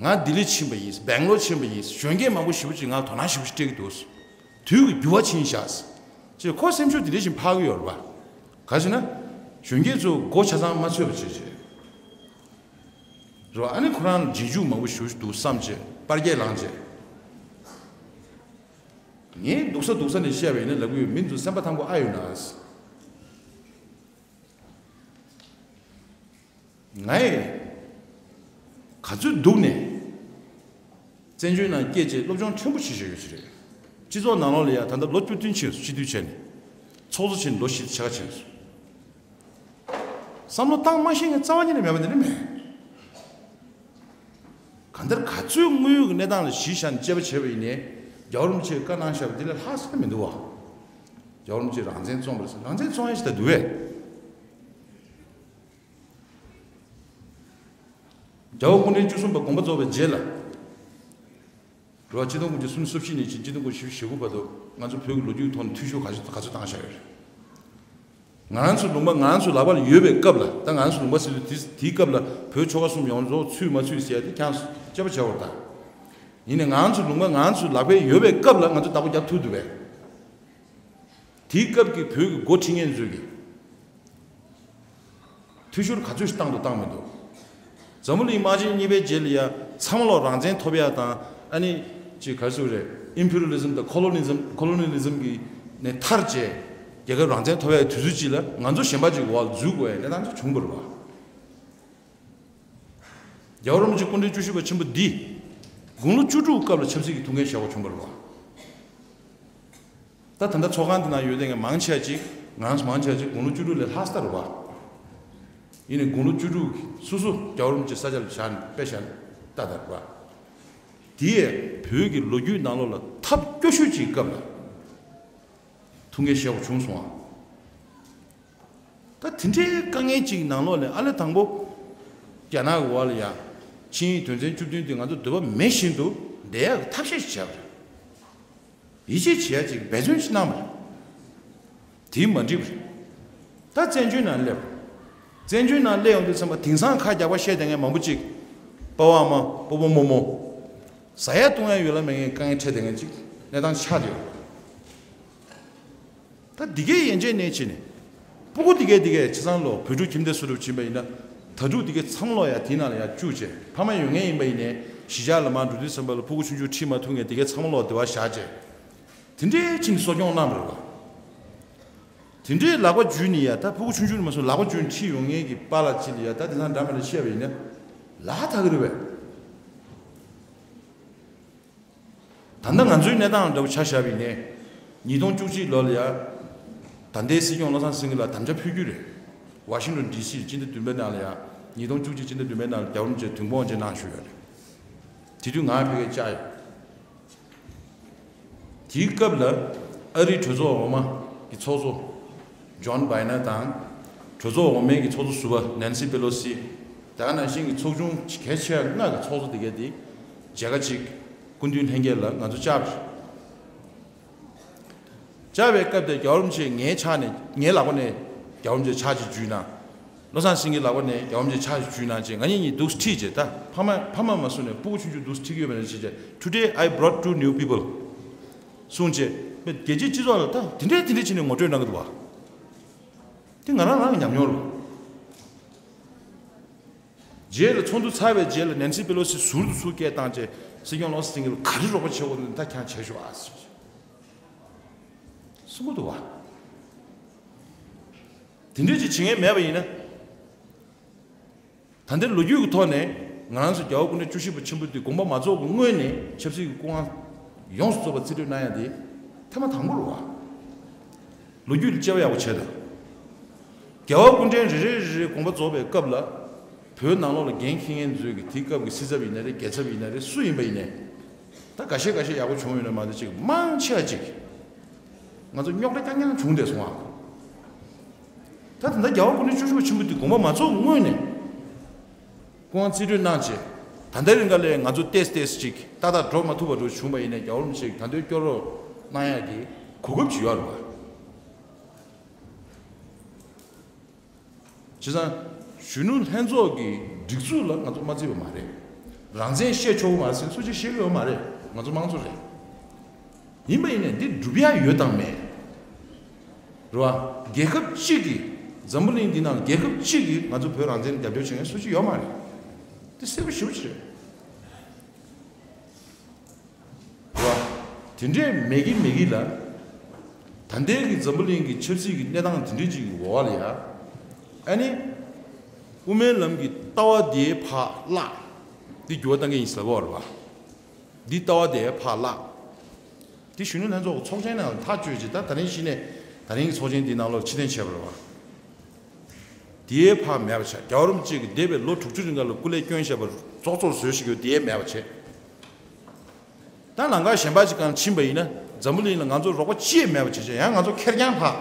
ང་ལྡི་ལི་ཕྱིན་པ་ཡིན། སྦེང་ལོར་ཕྱིན་པ་ཡིན། གཞོན་སྐྱེས་མང་པོ་ཞེ་པོ་ཅིག་ང་ལ་དོ་སྣང་ཞེ་པོ་ཞིག་སྤྲད་ཀྱི་འདུག་དུས་ཀྱི་འགྱུར་བ་ཕྱིན་ཤག་ཅེས་ཁོ་སེམས་ཤུགས་དེ་འདྲ་ཞིག་འཕར་གྱི་ཡོད་རེད་པ། ག་ཅེ་ན། གཞོན་སྐྱེས་ཚོ་མགོ་ཆ་ཚང་མ་ཚོས་པ་བྱེད་བྱེད། རེད་པ། ཨ་ནི་ཁོ་རང་ལ་རྗེས་འཇུག་མང་པོ་ཞེ་པོ་ཞིག་འདུག་བསམ་བྱས་པར་རྒྱས་ལངས་བྱས། ངས་སྡུག་ས་སྡུག་ས་ནས་བཤད་པ་ཡིན་ན་ལབ་གི་ཡོད། མི་ཚོ་སེམས་པ་ཐང་པོ་ཨ་ཡོད་ན། ང་ཡི་ག་ཚོད་སྡུག་ནས་བཙན་བྱོལ་ནང་སྐྱེས་བྱས་སློབ་སྦྱོང་ཕྲན་བུ་བྱས་བྱས་ཡོད་ས་རེད། སྤྱི་ཚོགས་ནང་ལོགས་ལ་ཡ་ད་ལྟ་ལོ་བཅུ་བདུན་ཕྱིན་སོང་། སྤྱི་འཐུས་བྱས་ནས། ཚོགས་གཙོ་བྱས་ནས་ལོ་བཞི་ཕྱེད་ཀ་ཕྱིན་སོང་། བསམ་བློ་བཏང་མ་ཤེས་མཁན་རྩ་བ་ཉིད་ནས་མེད་པ་འདི་ནི་མེད། གང་ལྟར་ག་ཚོད་དངོས་ཡོད་ཀྱི་གནས་སྟངས་ལ་གཞི་བཞག་ནས་དཔྱད་པ་བྱས་པ་ཡིན་ནའི། རྒྱལ་བ་རིན་པོ་ཆེས་བཀའ་གནང་བཞག་པ་འདི་ལས་ལྷག་ས་མི་འདུག་བ། རྒྱལ་བ་རིན་པོ་ཆེས་རང་བཙན་བཙོང་བ་རེད་ཟེར། རང་བཙན་བཙོང་ཡ་ཞིག་ད་འདུག་བས། རྒྱལ་བ་སྐུ་ཕྲེང་བཅུ་གསུམ་པ་དགོངས་པ་རྫོགས་པའི་རྗེས་ལ། རེད་པ། ཆིག་སྟོང་དགུ་བརྒྱ་སུམ་ཅུ་སོ་བཞི་ནས་བྱས་ཆིག་སྟོང་དགུ་བརྒྱ་བཞི་བཅུ་ཞེ་དགུ་བར་དུ་ང་ཚོ་བོད་ཀྱི་ལོ་རྒྱུས་ཐོག་ནས་འཐུས་ཤོར་ག་ཚོད་ག་ཚོད་བཏང་བཞག་ཡོད་རེད། ང་རང་ཚོ་ལུང་པ་ང་རང་ཚོ་ལག་པ་ལ་ཡོད་པའི་སྐབས་ལ། ད་ང་རང་ཚོ་ལུང་པ་ཟེར་དུས་དེ་དེའི་སྐབས་ལ་བོད་ཆོལ་ཁ་གསུམ་ཡོངས་རྫོགས་ཚུད་མ་ཚུད་ཟེར་ཡ་དེ་ཁྱེད་རང་ཚོས་དཔྱད་པ་བྱེད་དགོས་རེད་ད། ཡིན་ནའི་ང་རང་ཚོ་ལུང་པ་ང་རང་ཚོ་ལག་པ་ལ་ཡོད་པའི་སྐབས་ལ་ང་ཚོས་བདག་པོ་རྒྱབ་ཐུབ་འདུག་པས། དེའི་སྐབས་ཀྱི་བོད་ཀྱི་འགོ་ཁྲིད་མཁན་ཚོས་ཀྱིས་འཐུས་ཤོར་ག་ཚོད་ཞིག་བཏང་འདུག་བཏང་མི་འདུག་འཛམ་བུ་གླིང་དམག་ཆེན་གཉིས་པའི་རྗེས་ལ་ཡ་ཚང་མ་ལོག་རང་བཙན་ཐོབ་ཡ་དང་། ཨ་ནི་ཅིག་ག་རེ་ཟེར་དགོས་རེད། ཨིམ་པི་རི་ཡལ་ལི་ཛམ་དང་ཁོ་ལོ་ནི་ཛམ། ཁོ་ལོ་ནི་ལི་ཛམ་གྱི་ནས་ཐར་བྱས་རྒྱལ་ཁབ་རང་བཙན་ཐོབ་ཡ་གི་དུས་ཚོད་ཅིག་ལ་ང་ཚོ་གཞན་པ་ཅིག་གི་འོག་ལ་འཛུལ་དགོས་ཡ་གནས་སྟངས་ཅིག་བྱུང་བ་རེད་པ། རྒྱལ་བ་རིན་པོ་ཆེ་སྐུ་ཕྲེང་བཅུ་བཞི་པ་ཆེན་པོ་འདི་དགུང་ལོ་བཅུ་དྲུག་སྐབས་ལ་ཆབ་སྲིད་ཀྱི་ཐུགས་འགན་བཞེས་དགོས་བྱུང་བ་རེད་པ། ད་ད་ལྟ་ཚོགས་ཁང་འདི་ནང་ཡོད་མཁན་མང་ཆེ་བ་ཅིག་ང་རང་ཚོ་མང་ཆེ་བ་ཅིག་དགུང་ལོ་བཅུ་དྲུག་ལས་ལྷག་ས་རེད་པ། ཡིན་ནའི་དགུང་ལོ་བཅུ་དྲུག་སོ་སོ་རྒྱལ་བ་རིན་པོ་ཆེ་ས་ཆ་ལ་བཞག་ནས་དཔེ་བཞག་ནས་ལྟ་ད་རེད་པ། དེ་ཡས་བོད་ཀྱི་ལོ་རྒྱུས་ནང་ལོགས་ལ་ཐབས་སྐྱོ་ཤོས་ཅིག་གི་སྐབས་ལ་ཐུགས་འགན་བཞེས་དགོས་བྱུང་སོང་ཨ། ད་དེ་འདྲའི་དཀའ་ངལ་ཅིག་ནང་ལོགས་ལ་ཨ་ལས་དང་པོ་རྒྱ་ནག་གི་འོག་ལ་ཡ་ཆིངས་ཡིག་དོན་ཚན་བཅུ་བདུན་དེ་ང་ཚོ་འདོད་པ་མེད་བཞིན་དུ་བསྡད་ཡག་གི་ཐབས་ཤེས་ཤིག་བྱས་པ་རེད། ཡིད་ཆེས་བྱེད་ཡ་ཅིག་འབད་བརྩོན་ཞིག་གནང་བ་རེད། དེ་མ་འགྲིག་པ་རེད། ད་བཙན་བྱོལ་ནང་སླེབས། བཙན་བྱོལ་ནང་སླེབས་ཡོང་དུས་ཙམ་པ་དེང་སང་ཁ་རྒྱག་པ་བཤད་བསྡད་མཁན་མང་པོ་ཅིག་པ་ཕ་མ་སྤོ་བོ་རྨོ་མོ། ཟ་ཡ་བཏུང་ཡ་ཡོད་ལ་མེད་མཁན་དཀའ་ངལ་འཕྲད་བསྡད་མཁན་ཅིག་གནས་སྟངས་ཆགས་བསྡད་ཡོད། ད་འདི་གའི་ཡན་ཆད་ནས་ཕྱིན་ནས། སྤུ་གུ་འདི་གའི་འདི་གའི་བྱས་ཙང་ལོ་བོད་ཕྲུག་ཁྱིམ་སྡེ་སུ་རུབ་ཕྱིན་པ་ཡིན་ན། ད་ཕྲུག་འདི་གའི་ཚང་མ་ལོ་ཡ་དེའི་ནང་ལ་ཡ་བཅུག་བྱས་ཕ་མ་ཡོད་མཁན་ཡིན་པ་ཡིན་ནའི་གཞིས་ཆགས་ལ་མར་འགྲོ་དུས་ཙམ་པ་ལ་སྤུ་གུ་ཆུང་ཆུང་ཁྲིད་མ་ཐུབ་མཁན་འདི་གའི་ཚང་མ་ལོ་དེ་བ་བཞག་བྱས། དེ་འདྲའི་ཕྱིན་གསོ་སྐྱོང་གནང་བ་རེད་བ། དེ་འདྲའི་ལག་པ་འཇུས་ནས་ཡ་ད་སྤུ་གུ་ཆུང་ཆུང་ནས་མ་སོང་ལག་པ་འཇུས་ནས་ཁྲིད་ཡོང་མཁན་གྱི་པཱ་ལགས་ཅིག་ལ་ཡ་ད་དེང་སང་འདྲ་མི་འདྲ་བཤད་པ་ཡིན་ན། ལག་ཐག་གི་རེད་པས། ད་ལྟ་ང་ཚོའི་གནས་སྟངས་འདྲ་པོ་ཆ་བཞག་པ་ཡིན་ནའི། ཉིས་སྟོང་བཅུ་གཅིག་ལོ་ལ་ཡ། ད་ལྟའི་སྲིད་སྐྱོང་བློ་བཟང་སེང་གེ་ལ་དམ་བཅའ་ཕུལ་རྒྱུ་རེད། ཝ་ཤིང་ཏོན་ཌི་སི་སྤྱི་ཟླ་བདུན་པའི་ནང་ལ་ཡ། ཉིས་སྟོང་བཅུ་གཅིག་སྤྱི་ཟླ་བདུན་པའི་ནང་ལ་རྒྱལ་བ་རིན་པོ་ཆེ་དུས་འཁོར་དབང་ཆེན་གནང་བཞུགས་ཡོད་རེད། དེ་དུས་ང་ཕ་གིར་བཅར་ཡོད། དེའི་སྐབས་ལ་ཨ་རིའི་གྲོས་ཚོགས་འོག་མ་གི་ཚོགས་གཙོ་ཇོན་བྷའི་ནར་དང་། གྲོས་ཚོགས་འོག་མའི་གི་ཚོགས་གཙོ་ཟུར་པ་ནན་སི་པེ་ལོ་སི། དེ་ག་ནང་བཞིན་གྱི་ཚོགས་ཆུང་གལ་ཆེ་བ་ལྔ་གི་ཚོགས་གཙོ་དེ་གས་དེ་མཇལ་ཁ་ཅིག་སྐུ་མདུན་ལྷན་རྒྱས་ལ་ང་ཚོ་བཅར་བ་རེད། བཅར་བའི་སྐབས་དེ་རྒྱལ་བ་རིན་པོ་ཆེས་ངའི་ཕྱག་ནས་ངའི་ལག་པ་ནས་རྒྱལ་བ་རིན་པོ་ཆེ་ཕྱག་ཅིག་འཇུས་གནང་། བློ་བཟང་སེང་གེའི་ལག་པ་ནས་རྒྱལ་བ་རིན་པོ་ཆེ་ཕྱག་ཅིག་འཇུས་གནང་རྗེས་ང་གཉིས་གཉིས་འདུག་ཁྲིད་རྗེས་ད་ཕ་མ་ཕ་མ་མ་གསུངས་ནས་སྤུ་གུ་ཆུང་ཆུང་འདུག་ཁྲིད་ཀྱི་ཡོད་པ་ནས་ཕྱིན་རྗེས། Today I brought two new people. གསུངས་རྗེས་རྒྱལ་སྤྱིའི་སྤྱི་ཚོགས་ལ་ད་དེ་འདྲས་དེ་འདྲས་བྱས་ནས་ངོ་སྤྲོད་གནང་གི་འདུག་བ། དེ་ང་རང་རང་གི་ཉམས་མྱོང་རེད། རྗེས་ལ་ཚོགས་འདུ་ཚར་བའི་རྗེས་ལ་ནན་སི་པེ་ལོ་སི་ཟུར་དུ་ཚུར་སྐད་བཏང་རྗེས་སྲིད་སྐྱོང་བློ་བཟང་སེང་གེ་ལ་ག་རེ་རོགས་པ་བྱེད་དགོས་འདུག་ད་ཁྱེད་རང་བྱས་ཤོག་ཨ་ཟེར་གསུང་གི་འདུག་བ། དེ་འདྲས་ཅིག་བྱེད་མཁན་མེད་པ་ཡིན་ན། ད་ལྟའི་ལོ་རྒྱུས་ཀྱི་ཐོག་ནས་ང་རང་ཚོ་རྒྱལ་བ་སྐུ་ཕྲེང་བཅུ་བཞི་པ་ཆེན་པོ་འདི་དགོངས་པ་མ་རྫོགས་ཀྱི་སྔོན་ནས་ཆབ་སྲིད་ཀྱི་སྐུ་དབང་ཡོངས་སུ་རྫོགས་པ་རྩིས་སྤྲོད་གནང་ཡ་དེ་ཐེངས་མ་དང་པོ་རེད་བ། ལོ་རྒྱུས་ལ་དཔྱད་པ་ཡག་པོ་བྱས་དང་། རྒྱལ་བ་སྐུ་ཕྲེང་རེ་རེ་རེ་རེ་དགོངས་པ་རྫོགས་པའི་སྐབས་ལ། བོད་ནང་ལོགས་ལ་འགན་འཁྱེར་མཁན་ཚོས་ཀྱི་དེའི་སྐབས་ཀྱི་སྲིད་ཚབ་ཡིན་ན་རེད། རྒྱལ་ཚབ་ཡིན་ན་རེད། སུ་ཡིན་པ་ཡིན་ནའི། ད་འགའ་ཤས་འགའ་ཤས་ཡག་པོ་བྱུང་ཡོད་ན་མ་གཏོགས་ཅིག་མང་ཆེ་བ་ཅིག་ང་ཚོ་རྙོག་དྲ་རྐྱང་རྐྱང་བྱུང་བསྡད་སོང་ཨ། ད་ད་ལྟ་རྒྱལ་བ་སྐུ་ཕྲེང་བཅུ་བཞི་པ་ཆེན་པོ་འདི་དགོངས་པ་མ་རྫོགས་སྔོན་ནས་སྐུ་དབང་རྩིས་སྤྲོད་གནང་བྱས། ད་ལྟའི་རིང་ག་ལས་ང་ཚོ་ཏེས་ཏེས་ཅིག་ཏག་ཏག་འགྲོ་མ་ཐུབ་པ་འགྲོ་བྱུང་བ་ཡིན་ནའི་རྒྱལ་བ་རིན་པོ་ཆེས་ད་དུང་སྐྱོར་རོགས་གནང་ཡག་གི་གོ་སྐབས་ཅིག་ཡོད་རེད་བ། བྱས་ཙང་། གཞོན་ནུ་ལྷན་ཚོགས་ཀྱི་སྒྲིག་འཛུགས་ལ་ང་ཚོ་མ་བརྩི་བ་མ་རེད། རང་བཙན་བཤད་ཆོག་གི་མ་རེད་ཟེར་སུ་གཅིག་བཤད་གི་ཡོད་མ་རེད། ང་ཚོ་དམངས་གཙོ་རེད། ཡིན་པ་ཡིན་ནའི་འདི་སྒྲུབ་ཡ་ཡོད་དང་མེད། རེད་བ། རྒྱལ་ཁབ་གཅིག་གིས། འཛམ་བུ་གླིང་འདི་ནང་རྒྱལ་ཁབ་གཅིག་གིས་ང་ཚོ་བོད་རང་བཙན་རྒྱབ་སྐྱོར་བྱེད་མཁན་སུ་གཅིག་ཡོད་མ་རེད། འདི་གསལ་པོ་ཞེ་པོ་ཅིག་རེད། རེད་བ། དེ་འདྲས་མེད་ཀི་མེད་ཀི་ལ། ད་ལྟའི་གི་འཛམ་བུ་གླིང་གི་ཆབ་སྲིད་ཀྱི་གནས་སྟངས་དེ་འདྲས་ཅིག་གི་འོག་ལ་ཡ། ཨ་ནི། དབུ་མའི་ལམ་གྱི་ལྟ་བ་དེའི་ཕར་བརླག་འདི་འགྱུར་བ་གཏང་གི་ཡིན་ཟེར་བ་རེད་བ། འདི་ལྟ་བ་དེའི་ཕར་བརླག་འདི་གཞོན་ནུ་ལྷན་ཚོགས་ཀྱི་ཚོགས་ཆེན་ནང་ལ་ཐག་གཅོད་ཅིག་ད་ད་རིང་གཞི་ནས་ད་རིང་གི་ཚོགས་ཆེན་འདིའི་ནང་ལོགས་ཕྱིར་འཐེན་བྱས་པ་རེད་བ། དེའི་ཕར་མེད་པ་བྱས། རྒྱལ་བ་རིན་པོ་ཆེ་གི་འདས་པའི་ལོ་དྲུག་ཅུ་རིང་ག་ལ་སྐུ་ལས་བསྐྱོན་བཞག་པ་རྫོགས་ཚོར་བཟོས་ཤིག་ཡོད་དེའི་མེད་པ་བྱས། ད་ལམ་ཁ་གཞན་པ་ཅིག་གང་ཕྱིན་པ་ཡིན་ན་འཛམ་བུ་གླིང་ལ་ང་ཚོ་རོགས་པ་ཅི་ཡང་མེད་པ་བྱས་བྱས་ཡང་ང་ཚོ་ཁེར་རྐྱང་ཕར།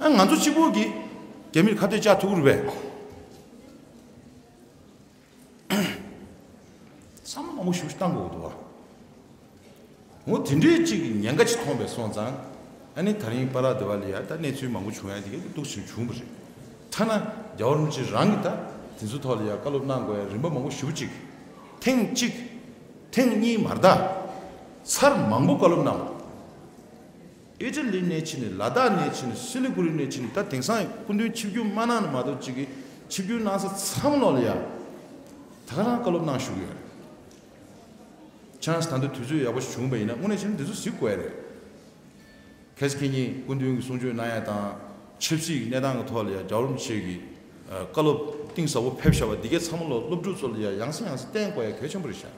ཨ་ང་ཚོ་གཅིག་པོ་གིས་རྒྱ་མིར་ཁ་གཏད་བཅག་ཐུབ་ཀྱི་རེད་པས། བསམ་བློ་མང་པོ་ཞིག་བཏང་དགོས་འདུག་བ། འོ་དེ་འདྲའི་གཅིག་གི་ཉེན་ཁ་ཅིག་མཐོང་པས་སོང་ཙང་། ཨ་ནི་ད་རིང་པ་ར་དེ་བ་ལ་ཡ་ད་གནས་ཚུལ་མང་པོ་བྱུང་ཡ་དེ་ག་གི་འདུག་ཞིག་བྱུང་བ་རེད། ཐ་ན་རྒྱལ་བ་རིན་པོ་ཆེ་རང་གིས་ད་དེ་ཚོའི་ཐོག་ལ་ཡ་བཀའ་སློབ་གནང་དགོས་ཡ་རིམ་པ་མང་པོ་ཞེ་པོ་ཅིག་ཐེངས་གཅིག་ཐེངས་གཉིས་མ་རེད་ད། ཚར་མང་པོ་བཀའ་སློབ་གནང་བ། ཨི་ཊ་ལི་ནས་ཕྱིན་ནས་ལ་དྭགས་ནས་ཕྱིན་ནས་སི་ལི་གུ་རི་ནས་ཕྱིན་ནས་ད་དེང་སང་སྐུ་མདུན་ཆིབས་བསྒྱུར་མ་གནང་ན་མ་གཏོགས་ཅིག་གི་ཆིབས་བསྒྱུར་གནང་ས་ཚང་མ་ལོག་ལ་ཡ། ད་ག་རང་བཀའ་སློབ་གནང་བཞུགས་ཡོད་རེད། ཆང་ད་ལྟ་དུས་ཚོད་ཡག་པོ་ཞིག་བྱུང་བ་ཡིན་ན་དངོས་གནས་བྱས་ན་འདི་ཚོ་གཟིགས་དགོས་ཡ་རེད། གལ་སྲིད་ཁྱེད་ཉིད་སྐུ་མདུན་གྱི་གསུང་ཆོས་གནང་ཡ་དང་ཆབ་སྲིད་ཀྱི་གནས་སྟངས་ཀྱི་ཐོག་ལ་ཡ་རྒྱལ་བ་རིན་པོ་ཆེ་གི་བཀའ་སློབ་གཏིང་ཟབ་པོ་ཕེབས་བཞག་པ་འདི་གའི་ཚང་མ་ལོ་སློབ་ཕྲུག་ཚོ་ལ་ཡ་ཡང་སེ་ཡང་སེ་བསྟན་དགོས་ཡ་གལ་ཆེན་པོ་རེད་ཤག་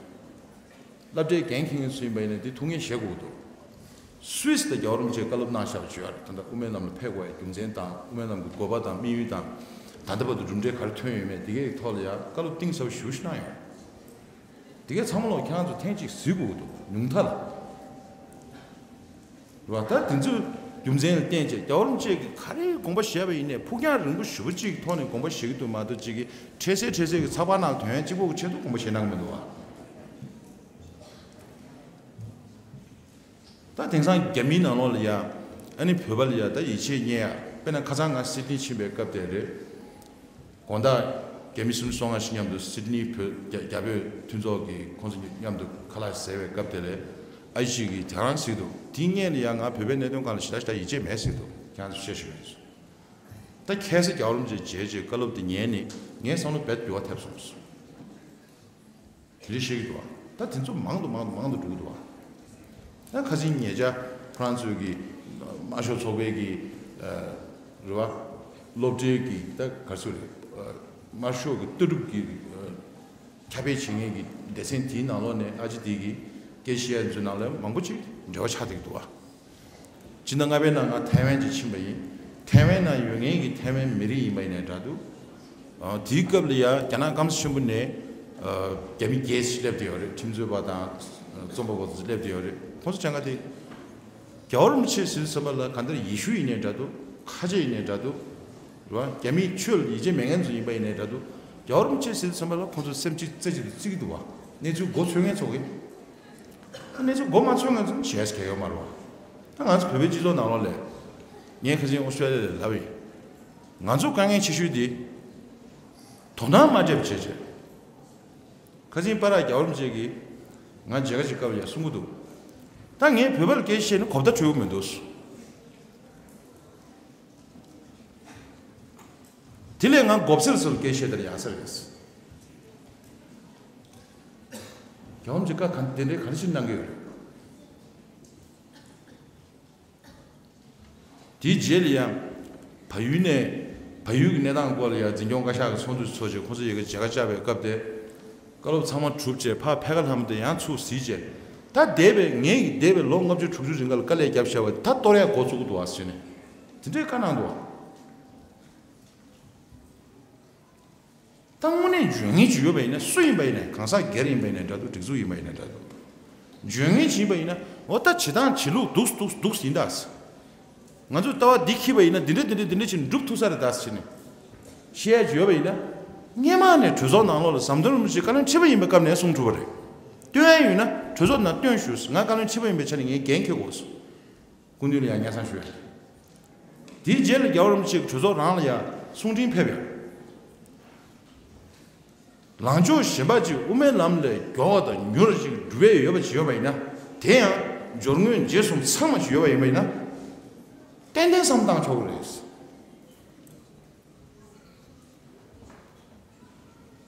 སློབ་གྲྭའི་འགན་འཁྱེར་མཁན་ཚོ་ཡིན་པ་ཡིན་ན་འདི་ཐུགས་འགན་བཞེས་དགོས་ཀྱི་འདུག་སུད་སི་དང་རྒྱལ་བ་རིན་པོ་ཆེས་བཀའ་སློབ་གནང་བཞག་པ་བརྗོད་ཡ་རེད། ད་ལྟ་དབུ་མའི་ལམ་ལ་ཕེབས་དགོས་ཡ་རྒྱུ་མཚན་དང་དབུ་མའི་ལམ་གྱི་དགོས་པ་དང་དམིགས་ཡུལ་དང་། ད་ལྟ་བར་དུ་གྲུབ་འབྲས་ག་རེ་ཐོན་ཡོད་མེད་འདི་གའི་ཐོག་ལ་ཡ་བཀའ་སློབ་གཏིང་ཟབ་ཞེ་པོ་ཞིག་གནང་ཡོད། འདི་གའི་ཚང་མ་ལོག་ཁྱེད་རང་ཚོ་ཐེངས་གཅིག་གཟིགས་དགོས་ཀྱི་འདུག་ཉུང་མཐའ་ལ། རེད་བ། ད་དེ་ཚོའི་རྒྱུ་མཚན་ལ་བརྟེན་བྱས་རྒྱལ་བ་རིན་པོ་ཆེ་གིས་ག་རེ་དགོངས་པ་བཞེས་པ་ཡིན་ནའི་ཕུགས་རྒྱང་རིང་པོ་ཞེ་པོ་ཅིག་གི་ཐོག་ནས་དགོངས་པ་བཞེས་ཀྱི་འདུག་མ་གཏོགས་ཅིག་གི་འཕྲལ་སེལ་འཕྲལ་སེལ་གྱི་ཚགས་པར་ནང་ལ་ཐོན་ཡ་གཅིག་པོ་གི་ཆེད་དུ་དགོངས་པ་བཞེས་གནང་གི་མི་འདུག་བ། ད་དེང་སང་རྒྱ་མིའི་ནང་ལོགས་ལ་ཡ། ཨ་ནི་བོད་པ་ལ་ཡ་ད་ཡིད་ཆེས་རྙེད་ཡ། དཔེར་ན་ཁ་སང་ང་སིད་ནི་ཕྱིན་པའི་སྐབས་དེ་རེད། དགོང་དག་རྒྱ་མི་སུམ་ཅུ་སོ་ལྔ་ཞིག་མཉམ་དུ་སིད་ནི་བོད་རྒྱ་རྒྱ་བོད་མཐུན་ཚོགས་ཀྱི་ཁོང་ཚོ་མཉམ་དུ་ཁ་ལག་ཟས་པའི་སྐབས་དེ་ལ་ཨ་ཅེ་གིས་དེ་རང་ཟེར་འདུག་དེའི་སྔོན་ལ་ཡ་ང་བོད་པའི་གནད་དོན་སྒང་ལ་ཞེ་དྲག་ཞེ་དྲག་ཡིད་ཆེས་མེད་ཟེར་འདུག་ཁྱེད་རང་ཚོ་བཤད་ཤོད་ཡིན་སོང་། ད་ཁ་སང་རྒྱལ་བ་རིན་པོ་ཆེ་མཇལ་རྗེས་བཀའ་སློབ་དེ་ཉན་ནས་ངའི་བསམ་བློ་རྦད་འགྱུར་བ་ཐེབས་སོང་། དེ་འདྲ་བཤད་ཀྱི་འདུག་བ། ད་དེ་ཚོ་མང་དུ་མང་དུ་མང་དུ་འགྲོ་གི་འདུག་བ། ད་ཁ་སང་ཉེ་ཆར་ཁོ་རང་ཚོའི་གི་དམར་ཤོག་ཚོགས་པའི་གི་རེད་བ། སློབ་གྲྭའི་གི་ད་ག་ཚོད་རེད། དམར་ཤོག་གི་ལྟ་གྲུབ་ཀྱི་ཁྱབ་སྤེལ་བྱེད་མཁན་གྱི་སྡེ་ཚན་དེའི་ནང་ལོགས་ནས་ཨ་ཅེ་དེ་གི་སྐད་ཆ་བཤད་ཡ་ཚོའི་ནང་ལ་མང་པོ་ཅིག་འབྲེལ་བ་ཆགས་བསྡད་ཀྱི་འདུག་བ། ཕྱི་ཟླ་ལྔ་པའི་ནང་ང་ཐའེ་ཝན་ཅིག་ཕྱིན་པ་ཡིན། ཐའེ་ཝན་ནང་ཡོད་མཁན་གྱི་ཐའེ་ཝན་མི་རིགས་ཡིན་པ་ཡིན་ནའི་འདྲ་འདུག་ཨ། དེའི་སྐབས་ལ་ཡང་རྒྱ་ནག་སྐམ་ས་ཆེན་པོ་ནས་ཨ་རྒྱ་མི་སྒེར་ཞིག་སླེབས་བསྡད་ཡོད་རེད། ཁྲིམས་རྩོད་པ་དང་རྩོམ་པ་པོ་ཚོ་སླེབས་བསྡད་ཡོད་རེད། ཁོང་ཚོ་གྱང་ག་དེ་རྒྱལ་བ་རིན་པོ་ཆེ་ཟེར་དུས་ཙམ་པ་ལ་གང་ལྟར་ཡེ་ཤུ་ཡིན་ནའི་འདྲ་འདུག་ཁ་ཆེ་ཡིན་ནའི་འདྲ་འདུག་རེད་བ། རྒྱ་མིའི་ཆོས་ལ་ཡིད་ཆེས་མེད་མཁན་ཚོ་ཡིན་པ་ཡིན་ནའི་འདྲ་འདུག་རྒྱལ་བ་རིན་པོ་ཆེ་ཟེར་དུས་ཙམ་པ་ལ་ཁོང་ཚོ་སེམས་གཅིག་རྩེ་གཅིག་ཏུ་བརྩི་གི་འདུག་བ། གནས་ཚུལ་མགོ་ཚོས་མཁན་ཚོ་གིས། ད་གནས་ཚུལ་མགོ་མ་ཚོས་མཁན་ཚོ་བྱས་ཟེར་གྱི་ཡོད་མ་རེད་བ། ད་ང་ཚོ་བོད་པའི་སྤྱི་ཚོགས་ནང་ལོགས་ལ། ངས་ཁ་སང་ཨོ་སི་ཀྲོ་ལི་ཡ་ལ་ལབ་ཡིན། ང་ཚོ་དཀའ་ངལ་ཆེ་ཤོས་དེ། དོ་སྣང་མ་སྤྲད་པ་བྱས་བྱས། ཁ་སང་པ་ར་རྒྱལ་བ་རིན་པོ་ཆེ་གིས་ང་མཇལ་ཁ་ཞིག་བཀའ་ཡ་གསུང་གི་འདུག་ད་ངས་བོད་པ་ལ་སྐད་ཆ་བཤད་ན་གོ་བརྡ་འཕྲོད་ཀྱི་མི་འདུག་དེ་ལས་ང་མགོ་སེར་ཚོར་སྐད་ཆ་དེར་ཡང་སེར་རེད། རྒྱལ་བ་རིན་པོ་ཆེ་བཀའ་ག་དེ་འདྲའི་ག་རེ་ཞིག་གནང་གི་ཡོད་རེད། དེའི་རྗེས་ལ་ཡང་། བལ་ཡུལ་ནས། བལ་ཡུལ་གྱི་གནས་སྟངས་སྐོར་ལ་ཡང་འཛིན་སྐྱོང་བཀའ་ཤག་གི་ཚོགས་འདུ་ཚོགས་བྱས་ཁོང་ཚོ་ཡ་གི་མཇལ་ཁ་བཅར་བའི་སྐབས་དེ། བཀའ་སློབ་ཚང་མ་གྲུབ་རྗེས་ཕར་ཕེབས་ཀ་ལྷམ་དེ་ཡང་ཚུར་གཟིགས་རྗེས། ད་འདས་པའི་ངས་ཀྱི་འདས་པའི་ལོ་ལྔ་བཅུ་དྲུག་ཅུ་རིང་ག་ལ་དཀའ་ལས་བརྒྱབ་བཞག་པ་དེ་ད་གཏོར་ཡ་འགོ་བཙུགས་འདུག་བ་ཟེར་ནས། དེ་འདྲའི་བཀའ་གནང་འདུག་བ། ད་དངོས་གནས་འཇོན་ངེས་ཅིག་ཡོད་པ་ཡིན་ན་སུ་ཡིན་པ་ཡིན་ན་གང་ཟག་སྒེར་ཡིན་པ་ཡིན་ན་འདྲ་འདུག་སྒྲིག་འཛུགས་ཡིན་པ་ཡིན་ན་འདྲ་འདུག་འཇོན་ངེས་ཅིག་ཡིན་པ་ཡིན་ན་འོ་ད་བྱེད་སྟངས་བྱེད་ལུགས་འདུག་འདུག་འདུག་ཡིན་ད། ང་ཚོས་ལྟ་བ་འདི་འཁྱེར་པ་ཡིན་ན་འདི་འདྲ་འདི་འདྲ་འདི་འདྲ་ཅིག་འགྲུབ་ཐུབ་ས་རེད་ད་ཟེར་ནས། བཤད་ཡ་ཅིག་ཡོད་པ་ཡིན་ན། སྔོན་མ་ནས་གྲོས་ཚོགས་ནང་ལོགས་ལ་ཟམ་གདོང་རིན་པོ་ཆེ་བཀའ་བློན་ཁྲི་པ་ཡིན་པའི་སྐབས་ནས་གསུངས་གྲུབ་པ་རེད། སྟོན་ཡ་ཡོད་ན་གྲོས་ཚོགས་ནང་སྟོན་ཞུ། ང་བཀའ་བློན་ཁྲི་པ་ཡིན་པའི་ཆ་ནས་ངས་འགན་འཁྱེར་དགོས་སོང་། སྐུ་མདུན་ལ་ཡང་སྙན་སེང་ཞུ་ཡ། དེའི་རྗེས་ལ་རྒྱལ་བ་རིན་པོ་ཆེ་གི་གྲོས་ཚོགས་རང་ལ་ཡང་གསུང་འཕྲིན་ཕེབས་ཡོད། ལངས་ཕྱོགས་གཞན་པ་ཅིག་དབུ་མའི་ལམ་ལས་མགྱོགས་དང་མྱུར་ཅིག་འགྲུབ་ཡས་ཡོད་པ་ཅིག་ཡོད་པ་ཡིན་ན། དེ་ཡང་སྦྱོར་དངོས་རྗེས་གསུམ་ཚང་མ་ཅིག་ཡོད་པ་ཡིན་པ་ཡིན་ན། ཏན་ཏན་བསམ་བཏང་ཆོག་གི་རེད།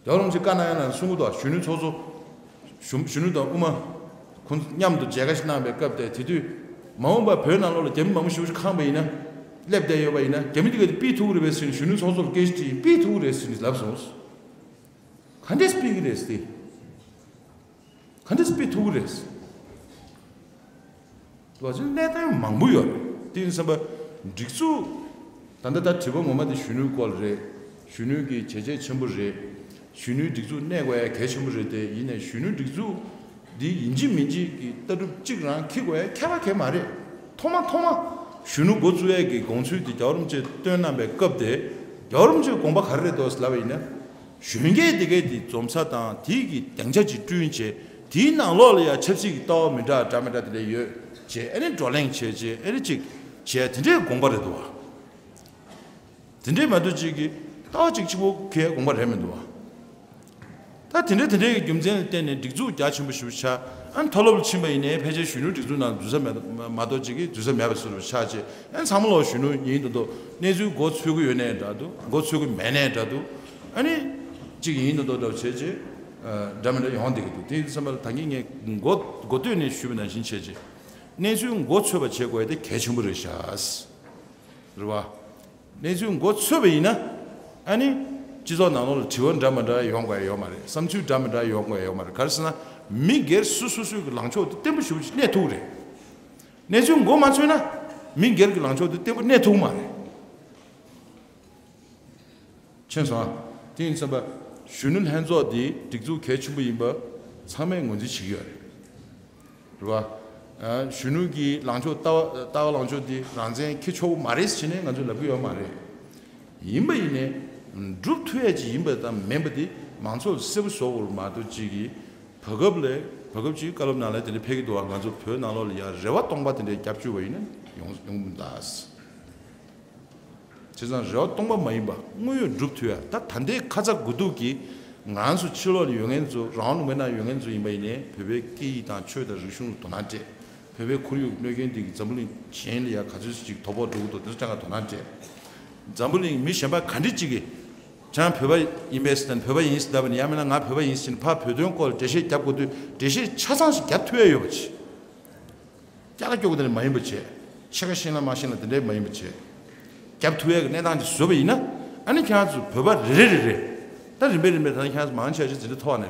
རྒྱལ་བ་རིན་པོ་ཆེ་བཀའ་གནང་ཡ་ནང་གསུང་གི་འདུག་གཞོན་ནུ་ཚོགས་གཙོ། གཞོན་གཞོན་ནུ་དང་དབུ་མ། ཁོང་མཉམ་དུ་མཇལ་ཁ་ཞིག་གནང་བའི་སྐབས་དེ་དེ་དུས། མ་འོངས་པར་བོད་ནང་ལོགས་ལ་རྒྱ་མི་མང་པོ་ཞིག་ཤུགས་ཆེ་ཁེངས་པ་ཡིན་ན། སླེབས་བསྡད་ཡོད་པ་ཡིན་ན་རྒྱ་མི་དེ་ག་དེ་ཕུད་ཐུབ་ཀྱི་རེད་པས་ཟེར་ནས་གཞོན་ནུ་ཚོགས་གཙོ་ལ་སྐད་ཆ་དྲིས་ཡིན། ཕུད་ཐུབ་ཀྱི་རེད་ཟེར་ནས་ལབ་སོང་། ག་འདྲས་ཕུད་ཀྱི་རེད་ཟེར་ཏེ། ག་འདྲས་ཕུད་ཐུབ་ཀྱི་རེད། ལོ་ཆེན་གནད་དོན་མང་པོ་ཡོད་རེད། དེ་ཡིན་ཙམ་པ། སྒྲིག་འཛུགས། ད་ལྟ་ད་དྲི་བ་ངོ་མ་དེ་གཞོན་ནུའི་སྐོར་རེད། གཞོན་ནུ་གི་བྱས་རྗེས་ཆེན་པོ་རེད། གཞོན་ནུའི་སྒྲིག་འཛུགས་གནས་དགོས་ཡ་གལ་ཆེན་པོ་རེད་དེ་ཡིན་ནའི་གཞོན་ནུའི་སྒྲིག་འཛུགས་འདི་ཡིན་གཅིག་མིན་གཅིག་གི་ལྟ་གྲུབ་གཅིག་རང་འཁྱེར་དགོས་ཡ་ཁྱད་པར་གང་ཡང་མ་རེད། ཐོག་མ་ཐོག་མ་གཞོན་ནུ་འགོ་བཙུགས་ཡས་ཀྱི་དགོངས་ཚུལ་འདི་རྒྱལ་བ་རིན་པོ་ཆེས་བཏོན་གནང་པའི་སྐབས་དེ། རྒྱལ་བ་རིན་པོ་ཆེའི་དགོངས་པ་ག་རེ་རེད་འདུག་ལབ་པ་ཡིན་ན། གཞོན་སྐྱེས་དེ་གས་དེ་འཛོམས་ས་དང་དེའི་གི་སྡིངས་ཆ་ཅིག་བསྐྲུན་བྱས། དེའི་ནང་ལོགས་ལ་ཡང་ཆབ་སྲིད་ཀྱི་ལྟ་བ་མི་འདྲ་འདྲ་མི་འདྲ་དེ་འདྲ་ཡོད་བྱས། ཨ་ནི་བགྲོ་གླེང་བྱས་བྱས་ཨ་ནི་ཅིག་བྱས་དེ་འདྲའི་དགོངས་པ་རེད་འདུག་བ། དེ་འདྲའི་མ་གཏོགས་ཅིག་གི་ལྟ་བ་ཅིག་གཅིག་པོ་གའི་དགོངས་པ་རེད་མི་འདུག་བ། ད་དེ་འདྲ་དེ་འདྲའི་རྒྱུ་མཚན་ལ་བརྟེན་ནས་སྒྲིག་འཛུགས་རྒྱ་ཆེན་པོ་ཞིག་ཆགས། ཨ་ནི་མཐོ་སློབ་ལ་ཕྱིན་པ་ཡིན་ནའི་ཕལ་ཆེར་གཞོན་ནུ་སྒྲིག་འཛུགས་ནང་འཛུལ་ས་མེད་མ་གཏོགས་ཅིག་གིས་འཛུལ་ས་མེད་པ་བཟོ་འདྲ་ཆགས་བྱས། ཨ་ནི་ཚང་མ་ལོག་གཞོན་ནུ་ཡིན་མདོག་མདོག་གནས་ཚུལ་མགོ་ཚོས་ཀྱི་ཡོད་ནའི་འདྲ་འདུག་མགོ་ཚོས་ཀྱི་མེད་ནའི་འདྲ་འདུག་ཨ་ནི་ཅིག་ཡིན་མདོག་མདོག་འདྲ་བྱས་བྱས། འདྲ་མི་འདྲ་ཡོང་བསྡད་ཀྱི་འདུག་དེ་ཡིན་ཙམ་པ་ལ་ད་གིན་ངས་མགོ་མགོ་སྟོད་ནས་ཞུས་པ་ནང་བཞིན་བྱས་བྱས། གནས་ཚུལ་མགོ་ཚོས་པ་བྱེད་དགོས་ཡ་དེ་གལ་ཆེན་པོ་རེད་ཤག་རེད་བ། གནས་ཚུལ་མགོ་ཚོས་པ་ཡིན་ན། ཨ་ནི། སྤྱི་ཚོགས་ནང་ལོགས་ལ་དྲི་བ་འདྲ་མི་འདྲ་ཡོང་དགོས་ཡ་ཡོད་མ་རེད། བསམ་ཚུལ་འདྲ་མི་འདྲ་ཡོང་དགོས་ཡ་ཡོད་མ་རེད། ག་རེ་ཟེར་ན། མི་སྒེར་སུ་སོ་སོའི་གི་ལངས་ཕྱོགས་དེ་བརྟན་པོ་ཞེ་པོ་ཅིག་གནས་ཐུབ་རེད། གནས་ཚུལ་མགོ་མ་ཚོས་ན། མི་སྒེར་གྱི་ལངས་ཕྱོགས་དེ་བརྟན་པོ་གནས་ཐུབ་མ་རེད། མཁྱེན་སོང་ཨ། དེ་ཡིན་ཙམ་པ། གཞོན་ནུ་ལྷན་ཚོགས་འདི་སྒྲིག་འཛུགས་གལ་ཆེན་པོ་ཡིན་པ། ཚང་མས་ངོས་འཛིན་བྱེད་ཀྱི་ཡོད་རེད། རེད་བ། ཨ། གཞོན་ནུ་གི་ལངས་ཕྱོགས་ལྟ་བ་ལྟ་བ་ལངས་ཕྱོགས་འདི་རང་བཙན་འཁྱེར་ཆོག་གི་མ་རེད་ཟེར་ནས་ང་ཚོས་ལབ་ཀྱི་ཡོད་མ་རེད། ཡིན་པ་ཡིན་ནའི། སྒྲུབ་ཐུབ་ཡས་ཅིག་ཡིན་པ་དང་མིན་པ་འདི་མང་ཚོགས་ལ་གསལ་པོ་བཟོ་དགོས་རེད་མ་གཏོགས་ཅིག་གིས། བར་སྐབས་ལ་བར་སྐབས་ཅིག་བཀའ་སློབ་ནང་ལ་དེ་འདྲ་ཕེབས་ཀྱི་འདུག་བ། ང་ཚོ་བོད་ནང་ལོགས་ལ་ཡ་རེ་བ་སྟོང་པ་དེ་འདྲའི་རྒྱབ་བཅུག་པ་ཡིན་ན་ ཡོང་ཡོང་མི་འདུག་བྱས་ཙང་རེ་བ་སྟོང་པ་མ་ཡིན་པ་དངོས་ཡོད་སྒྲུབ་ཐུབ་ཡ། ད་ད་ལྟའི་ཁ་ཚ་དགོས་གཏུགས་ཀྱི་ང་ཚོ་ཕྱི་ལོགས་ལ་ཡོད་མཁན་ཚོ་རང་དབང་ལུང་པའི་ནང་ཡོད་མཁན་ཚོ་ཡིན་པ་ཡིན་ནའི་བོད་པའི་སྐད་ཡིག་དང་ཆོས་དང་རིག་གཞུང་ལ་དོ་སྣང་སྤྲད། བོད་པའི་ཁོར་ཡུག་གནོད་སྐྱོན་འདི་གི་འཛམ་བུ་གླིང་གཞན་ལ་ཡ་ག་ཚོད་ཅིག་དོ་ཕོག་འགྲོ་གི་འདུག་དེ་ཚོ་ཅང་ག་དོ་སྣང་སྤྲད། འཛམ་བུ་གླིང་མི་གཞན་པ་ག་འདྲ་ཅིག་གིས་ཅང་བོད་པ་ཡིན་པས་ཟེར་ན་བོད་པ་ཡིན་ཟེར་ད་པ་ནི་ཡང་མིན་ན་ང་བོད་པ་ཡིན་ཟེར་ནས་ཕར་བོད་དོན་སྐོར་ལ་འགྲེལ་བཤད་རྒྱབ་དགོས་དུས་འགྲེལ་བཤད་ཆ་ཚང་ཞིག་རྒྱབ་ཐུབ་ཡ་ཡོད་པ་བྱེད། སྐྱག་སྐྱོག་དེ་ནས་མ་ཡིན་པ་བྱས། ཕྱེད་ཀ་ཤེས་ན་མ་ཤེས་ན་དེ་འདྲས་མ་ཡིན་པ་བྱས། རྒྱབ་ཐུབ་ཡས་ཀྱི་གནས་སྟངས་ཅིག་བཟོས་པ་ཡིན་ན། ཨ་ནི་ཁྱེད་རང་ཚོ་བོད་པ་རེ་རེ་རེ་རེ། ད་རིམ་པས་རིམ་པས་ད་ནི་ཁྱེད་རང་ཚོ་མང་ཆེ་བ་ཅིག་འཛིན་གྲྭ་མཐོ་བ་ནས་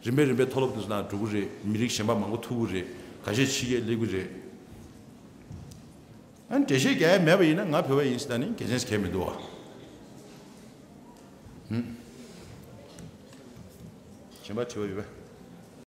རེད་བ། རིམ་པས་རིམ་པས་མཐོ་སློབ་དེ་ཚོ་ནང་འགྲོ་གི་རེད། མི་རིགས་གཞན་པ་མང་པོ་ཐུག་གི་རེད། ཁ་ཤས་ཕྱི་རྒྱལ་སླེབས་གི་རེད། ཨ་ནི་འགྲེལ་བཤད་རྒྱག་ཡ་མེད་པ་ཡིན་ན་ང་བོད་པ་ཡིན་ཟེར་ད་ནི་དགེ་མཚན་གང་ཡང་མི་འདུག་བ། ཧུམ། གཞན་པ་དྲི་བ་ཡོད་པས།